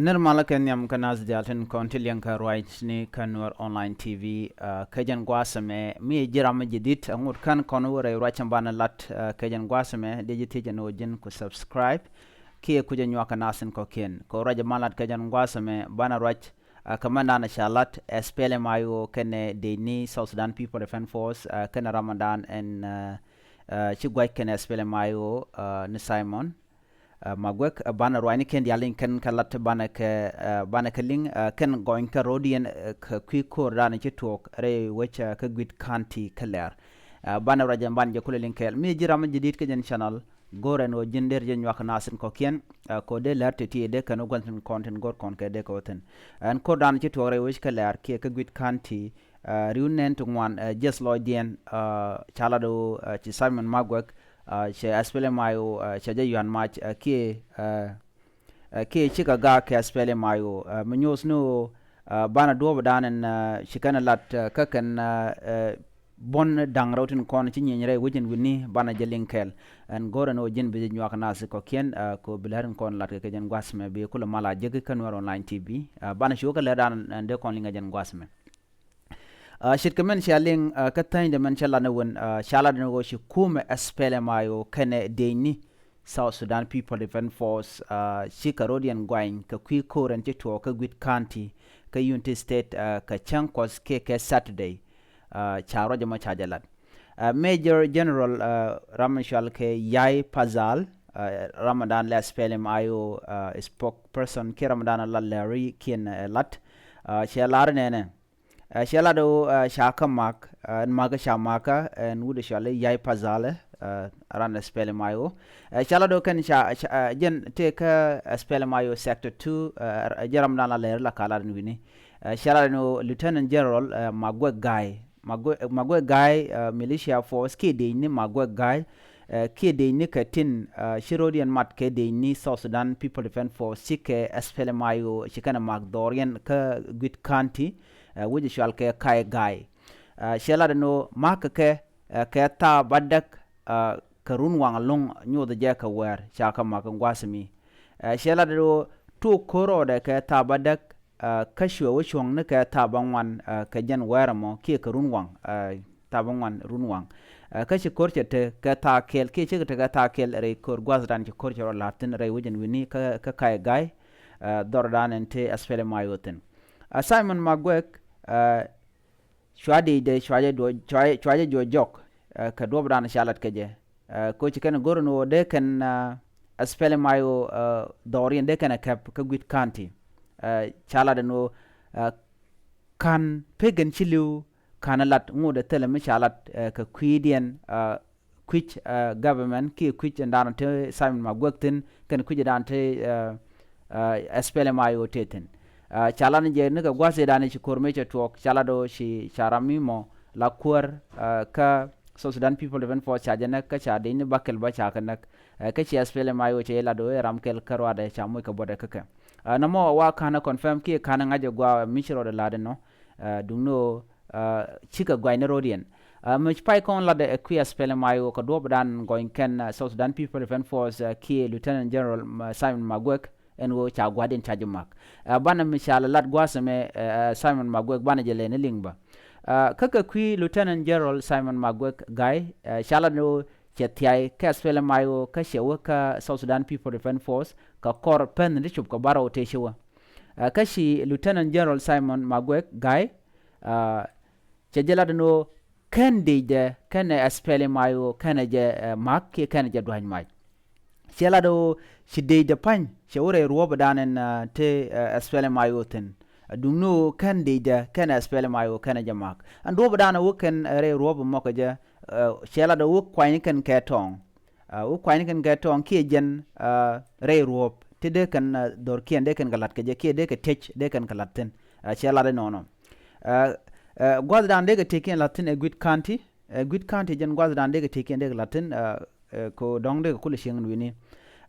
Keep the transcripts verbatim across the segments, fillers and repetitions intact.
Nir malä kɛ nhiam kä nath diaal tin kɔn ti liɛŋ kä ruacni kä Nuer Online T V. Kä jɛn gua̱a̱th ɛmɛ mi ji̱ ram mi ji̱ di̱t aŋut kän kɔn wä rɛy ruac in banɛ lat kä jɛn gua̱a̱th ɛmɛ, dee ji̱ thiec ɛn ɣöö ji̱n ku subscribe kiɛ kucä nyuak kä nath in kɔ̱kiɛn. Kɛ ruac in banɛ lat kä jɛn gua̱a̱th ɛmɛ, banɛ ruac kä mɛn danɛ ca lat SPLM IO kɛnɛ dec ni South Sudan People Defense Force kɛnɛ ram in dan ɛn ci gua̱c kɛnɛ SPLM IO ni Simon Maguek. Banɛ ruacni kɛn diaal in kɛn kä lat banɛ kɛ banɛ kɛ liŋ kɛn gɔny kä ro̱diɛn kɛ kui̱ ko̱r danɛ ci tuɔɔk rɛy wec kä Guit County kä Lɛɛr. Banɛ ruac ɛn banɛ jɛ kulɛ liŋ kɛɛl. Mi ji̱ ram mi ji̱ di̱t kä jɛn channel, go̱rɛ ɛn ɣöö ji̱n dee rɛ jɛ nyuak nath in kɔ̱kiɛn kɛ ɣöö dee lɛr ti̱ti̱ dee kɛn wä gua̱n thi̱n kɔn tin go̱r kɔn kɛ dee kɛ wä thi̱n. Ɛn ko̱r danɛ ci tuɔɔk rɛy wec kä Lɛɛr kiɛ kä Guit County ri̱w nɛn ti ŋuan jiɛth lɔcdiɛn. Ca lat ɣöö ci Simon Maguek cɛ SPLM IO cɛ jɛ yuan mac kiɛ kiɛ cikɛ gaak kɛ SPLM IO. Mi nyuɔth ni ɣöö banɛ duɔ̱ɔ̱p dan ɛn ci kɛn lat kä kɛn buɔ̱n da̱ŋ rɛw tin kɔn ci nyieny rɛy wec in wi̱ni banɛ jɛ liŋ kɛɛl. Ɛn go̱rɛ ɛn ɣöö ji̱n bi jɛ nyuak nath in kɔ̱kiɛn kɛ ɣöö bi lɛr in kɔn lat kɛ kɛ jɛn gua̱a̱th ɛmɛ bi kulɛ mal a jek kä Nuer Online T V. Banɛ ci wä kä lɛr dan ɛn dee kɔn liŋ kɛ jɛn gua̱a̱th ɛmɛ. Ce̱tkɛ mɛn cia liŋ kä thäny dee mɛn cä lat ni wen ca lat ni ɣöö ci kumɛ SPLM IO kɛnɛ dec ni South Sudan People Defense Force cikɛ ro̱diɛn guany kɛ kui̱ ko̱r ɛn ci tuɔɔk kä Guit County kä Unity State kɛ cäŋ Kuɔth kiɛ kɛ Saturday. Ca ruac ɛmɔ ca jɛ lat. Major General ram in cɔal kɛ Yai Pazal, ram in dan lɛ SPLM IO spokesperson kiɛ ram in dan la lɛri kiɛn lat, cɛ lar nɛnɛ. Cɛ lat ɣöö ca kä mak ɛn mak ca makä ɛn wut cɔal i̱ Yai Pazal, ran SPLM IO. Cɛ lat ɣöö kɛn ca jɛn tëë kä SPLM IO sector two, jɛ ram dan la lɛri la ka lat ɛn wi̱ni. Cɛ lat ɛn ɣöö Lieutenant General Maguek Gai, Maguek Gai militia force kiɛ dec ni Maguek Gai kiɛ dec ni kɛ tin ci ro̱diɛn mat kɛ dec ni South Sudan People Defense Force cikɛ SPLM IO ci kɛn ɛ mak dhɔriɛn kä Guit County, wi̱c cɔal kɛ Kai Gai. Cɛ lat ɛn ɣöö ma̱k kɛ kɛ thaa bädäk kɛ run waŋ ɛlɔ̱ŋ nyoth jɛ kɛ wäär ca kɛ ma̱k in gua̱a̱th mi. Cɛ lat ɛn ɣöö tuɔɔk ko̱r rɔɔdɛ kɛ thaa bädäk kä cuɛ wä cuɔ̱ŋ ni kɛ thaa bäŋuan kɛ jɛn wäär ɛmɔ kiɛ kɛ run waŋ, thaa bäŋuan run waŋ. Kä ci ko̱r cɛ te kɛ thaa kɛl kiɛ cikɛ te kɛ thaa kɛl rɛy ko̱r gua̱a̱th dan ci ko̱r cɛ rɔ la̱r thi̱n rɛy wec in wi̱ni kä Kai Gai, dhɔr dan ɛn te SPLM IO thi̱n. Simon Maguek cua dicdɛ cua jɛ duɔ cua jɛ juɔc jɔk kɛ duɔ̱p dan ca lat kɛ jɛ. Ko ci kɛn go̱r ni ɣöö dee kɛn SPLM IO dhɔriɛn dee kɛn ɛ kɛp kä Guit County. Ca lat ɛn ɣöö ka̱n pek ɛn ci li̱w ka̱n ɛ lat ŋot ɛ thilɛ mi ca lat kɛ kui̱diɛn kui̱c government kiɛ kui̱c ɛn dan te Simon Maguek thi̱n kɛn kui̱c ɛn dan te SPLM IO te thi̱n. Ca lat ni jɛ ni kɛ gua̱th ëë dan ci ko̱r mëë cɛ tuɔɔk ca lat ɣöö ci ca ram mi mɔ la kuäär kä South Sudan People Defense Force ca jɛ näk kä ca dec ni bäkɛl bä ca kɛ näk. Kä ci SPLM IO cɛ jɛ lat ɣöö ɛ ram kɛl kä ruaadɛ ca moc kɛ buɔtdɛ kä kɛ. Nɔmɔ wa ka̱n ɛ confirm kiɛ ka̱n ɛ ŋa̱c ɛ gua̱a̱ mi ci rɔɔdɛ la̱t ɛnɔ. Duŋni ɣöö cikɛ gua̱c ni ro̱diɛn. Mi pay kɔn latdɛ ɛ kui̱ SPLM IO kɛ duɔ̱ɔ̱p dan gɔny kɛn South Sudan People Defense Force kiɛ Lieutenant General Simon Maguek ɛn ɣöö ca gua̱diɛn ca jɛ mak. Banɛ mi ca lɛ lat gua̱a̱th ɛmɛ Simon Maguek banɛ jɛ lɛ ni liŋ bä. Kä kɛ kui̱ Lieutenant General Simon Maguek Gai ca lat ni ɣöö cɛ thiay kä SPLM IO kä cɛ wä kä South Sudan People Defense Force kɛ kɔr pɛn ni ti cop kɛ bärɔw tëë ci wä. Kä ci Lieutenant General Simon Maguek Gai cɛ jɛ lat ni ɣöö kɛn dicdɛ kɛnɛ SPLM IO kɛnɛ jɛ mak kiɛ kɛnɛ jɛ dua̱ny mac. Cɛ lat ɣöö ci dicdɛ pa̱ny cɛ wä rɛy ruɔ̱p dan ɛn te SPLM IO thi̱n. Duŋni ɣöö kɛn dicdɛ kɛnɛ SPLM IO kɛnɛ jɛ mak ɛn duɔ̱p dan ɛ wä kɛn rɛy ruɔ̱p ɛmɔ kɛ jɛ. Cɛ lat ɣöö wä kuany kɛn kɛ tɔ̱ɔ̱ŋ. Wä kuany kɛn kɛ tɔ̱ɔ̱ŋ kiɛ jɛn rɛy ruɔ̱p ti dee kɛn dhɔrkiɛn dee kɛn kɛ la̱t kɛ jɛ kiɛ dee kɛ tëc dee kɛn kɛ la̱t thi̱n. Cɛ lat inɔnɔ. Gua̱th dan dee kɛ tëkiɛn la̱t thi̱n ɛ Guit County. Ɛ Guit County jɛn gua̱th dan dee kɛ tëkiɛn dee kɛ la̱t thi̱n. Ko dɔ̱ŋ dee kɛ kulɛ cieŋ in wi̱ni.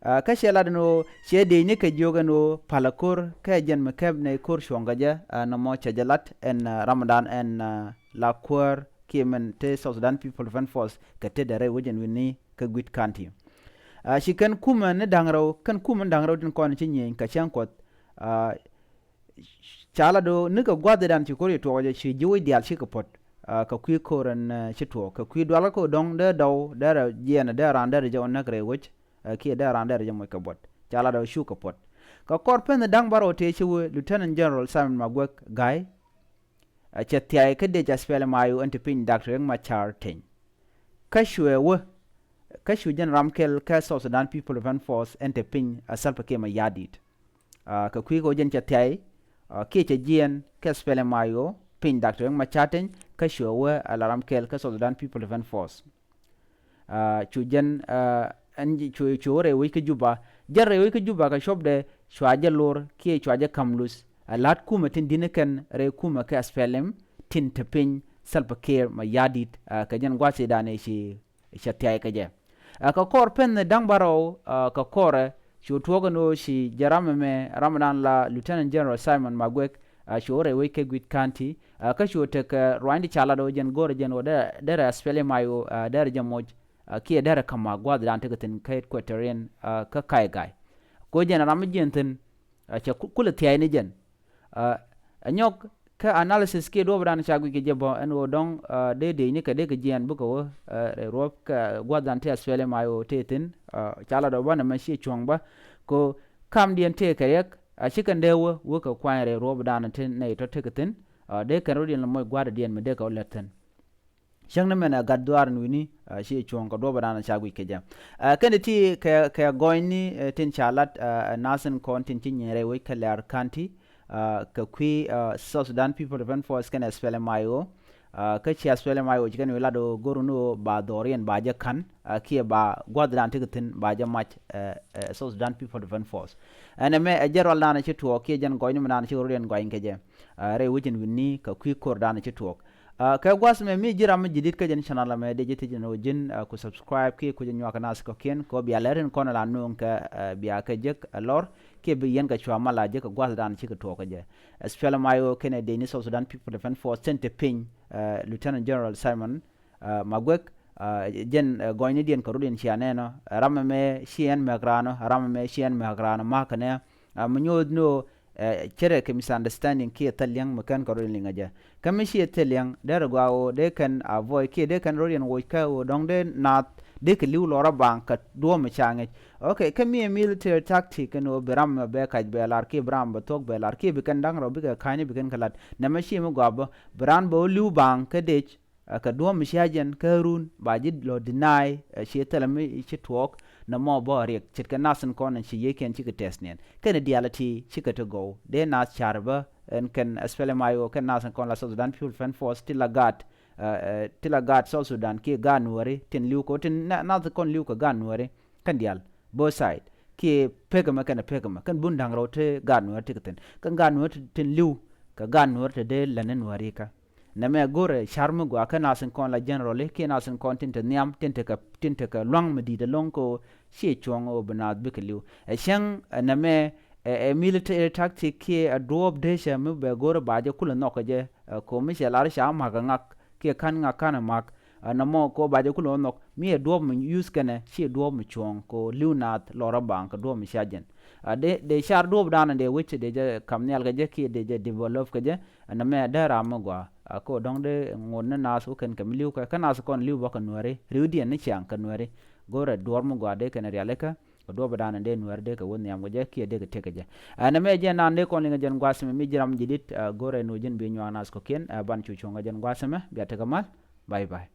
Kä cɛ lat ɛn ɣöö cɛ dec ni kɛ jiök ɛn ɣöö palä ko̱r kɛ jɛn mi kɛp nɛy ko̱r cuɔ̱ŋ kɛ jɛ nɔmɔ cɛ jɛ lat ɛn ram dan ɛn la kuäär kiɛ mɛn te South Sudan People Defense Force kɛ tetdɛ rɛy wec ɛn wi̱ni kä Guit County. Ci kɛn kumɛ ni da̱ŋ rɛw kɛn kumɛ ni da̱ŋ rɛw tin kɔn ci nyieny kɛ cäŋ Kuɔth. Ca lat ɣöö nikɛ gua̱thdan ci ko̱r ci tuɔɔk jɛ, ci ji̱ wec diaal cikɛ puɔ̱t kɛ kui̱ ko̱r ɛn ci tuɔɔk, kɛ kui̱ dualkä ko̱r dɔ̱ŋ dee dɔw, dee rɛ jiɛɛn, dee raan dee rɛ jɛ wä näk rɛy wec, kiɛ dee raan dee rɛ jɛ moc kɛ buɔ̱t. Ca lat ɣöö cukɛ puɔ̱t. Kɛ kɔr pɛn da̱ŋ bärɔw tëë ci wee, Lieutenant General Simon Maguek Gai cɛ thiay kä dec SPLM-IO ɛn te piny Doctor Riek Machar Teny. Kä cuɛ wä, kä cu jɛn ram kɛl kä South Sudan People Defense Force ɛn te piny a Salva Kiir Mayardit. Kɛ kui̱ kɛ wä jɛn cɛ thiay kiɛ cɛ jiɛɛn kä SPLM-IO piny Doctor Riek Machar Teny, kä cuɛ wä a la ram kɛl kä South Sudan People Defense Force. Cu jɛn ɛn cu, cu rɛy wec kä Juba. Jɛn rɛy wec kä Juba kɛ cuɔpdɛ cua jɛ lor kiɛ cua jɛ ka̱m luth a la̱t kumɛ tin di̱t ni kɛn rɛy kumɛ kä SPLM tin te piny Salva Kiir Mayardit. Kɛ jɛn gua̱thidan ëë ci cɛ thiay kɛ jɛ. Kɛ kɔr pɛn da̱ŋ bärɔw kɛ kɔrɛ cu tuɔɔk ɛn ɣöö ci jɛ ram ɛmɛ, ramdan la Lieutenant General Simon Maguek, cu rɛy wec kä Gwi̱t County. Kä cu tekɛ ruanydi ca lat ɣöö jɛn go̱rɛ jɛn ɣöö derɛ SPLM-IO derɛ jɛ moc kiɛ derɛ ka̱m a gua̱thdan tekɛ thi̱n kä headquarter in kä Kaigai. Kɛ ɣöö jɛn ram mi jiɛn thi̱n cɛ kulɛ thiay ni jɛn. Ɛ nyɔk kä analysis kiɛ duɔ̱ɔ̱pdan ca guic kɛ jɛ bä ɛn ɣöö dɔ̱ŋ dee dee ni kɛ dee kɛ jiɛɛn bikɛ wä rɛy ruɔ̱p kɛ gua̱thdan ti SPLM-IO tëë thi̱n. Ca lat ɣöö bä nɛmɛ ciɛ cuɔ̱ŋ bä kɛ ɣöö kamdiɛn tëë kɛ riɛk a ci kɛn dee wä wä kɛ kuany rɛy ruɔ̱pdan ti nɛy tɔ̱ tekɛ thi̱n. Dee kɛn rɔ̱diɛn lɛ moc gua̱a̱thdɛ diɛn mi dee kɛ wä lät thi̱n. Cäŋ ni mɛn ɛ gat dhuaar in wi̱ni ci cuɔ̱ɔ̱ŋ kɛ duɔ̱ɔ̱pdan ca guic kɛ jɛ. Kɛn ti kɛ, kɛ gɔ̱nyni tin ca lat ɛ nath in kɔn tin ci nyin rɛy wec kä Lɛr County kɛ kui̱ South Sudan People Defense Force kɛn SPLM-IO. Kä ci SPLM-IO ci kɛn wi̱i̱ lat ɣöö go̱r ni ɣöö ba dhɔriɛn ba jɛ ka̱n kiɛ ba gua̱thdan tekɛ thi̱n ba jɛ mac ɛ South Sudan People Defense Force. Ɛn ɛmɛ ɛ jɛ rualdan ci tuɔɔk kiɛ jɛn gɔ̱nyni mɛndan ci rɔ̱diɛn gɔ̱ny kɛ jɛ. Rɛy wec in wi̱ni kɛ kui̱ ko̱rdan ci tuɔɔk. Kɛ gua̱th mɛ mi ji̱ ram mi ji̱ di̱t kä jɛn channel ɛmɛ dee ji̱ thiec ni ɣöö ji̱n ku subscribe kiɛ ku jɛ nyuak kɛ nath kɔ̱kiɛn kɛ ɣöö bia lɛr in kɔn ala nuŋ kɛ bia kɛ jek ɛ lɔr kiɛ bi yɛn kɛ cua mal a jek kɛ gua̱thdan cikɛ tuɔɔk kɛ jɛ. SPLM-IO kɛnɛ dee ni South Sudan People Defense Force tin te piny Lieutenant General Simon Maguek. Jɛn gɔ̱nynidiɛn kɛ rɔ̱diɛn cia nɛn ɔ ram ɛmɛ ci ɛn mɛk raan ɔ ram ɛmɛ ci ɛn mɛk raan ɔ ma̱k kɛ nɛ mi nyoth ni ɣöö cärɛ kɛ misunderstanding kiɛ thil li̱eŋ mi kɛn kɛ rɔ̱diɛn liŋ ɛ jɛ. Kä mi ciɛ thil li̱eŋ derɛ gɔaa ɣöö dee kɛn avoid kiɛ dee kɛn rɔ̱diɛn woc kä ɣöö dɔ̱ŋ dee naath dee kɛ li̱w lɔrä baŋ kɛ duɔ̱ɔ̱p mi ca ŋi̱c. Ok, kä mi ɛ military tactic ɛn ɣöö bi ram mɛ bɛ kac bɛ lar kiɛ bi ram bɛ thuɔ̱k bɛ lar kiɛ bi kɛn da̱ŋ rɛw bikɛ ka̱ny bi kɛn kɛ la̱t. Nɛmɛ ci mi gɔaa bä bi raan bɛ wä li̱w baŋ kä dec kɛ duɔ̱ɔ̱p mi cia jɛn kä run ba ji̱ lɔ deny ɛ ci thilɛ mi ci tuɔɔk. Nɛmɔ bä riɛk ce̱tkɛ nath in kɔn in ci yiëëkiɛn cikɛ tɛth niɛn kɛn diaal ti cikɛ ti gɔw dee nath car bä ɛn kɛn SPLM-IO kɛn nath in kɔn la South Sudan People Defense Force ti la gaat ti la gaat South Sudan kiɛ gaat nuääri tin li̱w kɛ tin nath in kɔn li̱w kɛ gaat nuääri kɛn diaal both side kiɛ pek ɛmɛ kɛn pek ɛmɛ kɛn bun da̱ŋ rɛw ti gaat nuääri ti kɛ thi̱n kɛn gaat nuääri tin li̱w kɛ gaat nuääri ti dee lɛn in nuääri kä. Nɛmɛ go̱rɛ car mi gɔaa kä nath in kɔn la general kiɛ nath in kɔn tin te nhiam tin te kɛ, tin te kɛ lua̱ŋ mi di̱i̱t ɛlɔ̱ŋ kɛ ɣöö ciɛ cuɔ̱ŋ ɣöö bi naath bikɛ li̱w. Ɛ cäŋ ɛ nɛmɛ ɛ, ɛ military tactic kiɛ ɛ duɔ̱ɔ̱p dee cɛ mi bɛ go̱rɛ ba jɛ kulɛ nhɔk kɛ jɛ ɛ ko̱ mi cɛ lar ca ma̱k ɛ ŋak kiɛ ka̱n ŋak ka̱n ɛ ma̱k. Ɛ nɛmɔ ko̱ ba jɛ kulɛ nhɔk mi ɛ duɔ̱ɔ̱p mi use kɛnɛ ciɛ duɔ̱ɔ̱p mi cuɔ̱ŋ ko̱ li̱w naath lɔrä baŋ kɛ duɔ̱ɔ̱p mi ca jɛn. Ɛ dee, dee car duɔ̱ɔ̱pdan dee wec dee jɛ ka̱m nhial kɛ jɛ kiɛ dee jɛ develop kɛ jɛ. Ɛn ɛmɛ dee ram mi gɔaa a ko dɔ̱ŋ dee ŋot ni nath wä kɛn kɛ mi li̱w kɛ kä nath kɔn li̱w bä kɛ nuääri ri̱wdiɛn ni ciaŋ kɛ nuääri. Go̱rɛ duɔ̱ɔ̱r mi gɔaa dee kɛn rialikä kɛ duɔ̱ɔ̱pdan dee nuääri dee kɛ wä nhiam kɛ jɛ kiɛ dee kɛ tek kɛ jɛ. Ɛn ɛmɛ jɛn nan dee kɔn liŋ ɛ jɛn gua̱a̱th ɛmɛ mi ji̱ ram ji̱ di̱t go̱rɛ nu ji̱n bi nyuak nath kɔ̱kiɛn ɛ ban cu cuɔ̱ŋ ɛ jɛn gua̱a̱th ɛmɛ bia tekɛ mal. Bye bye.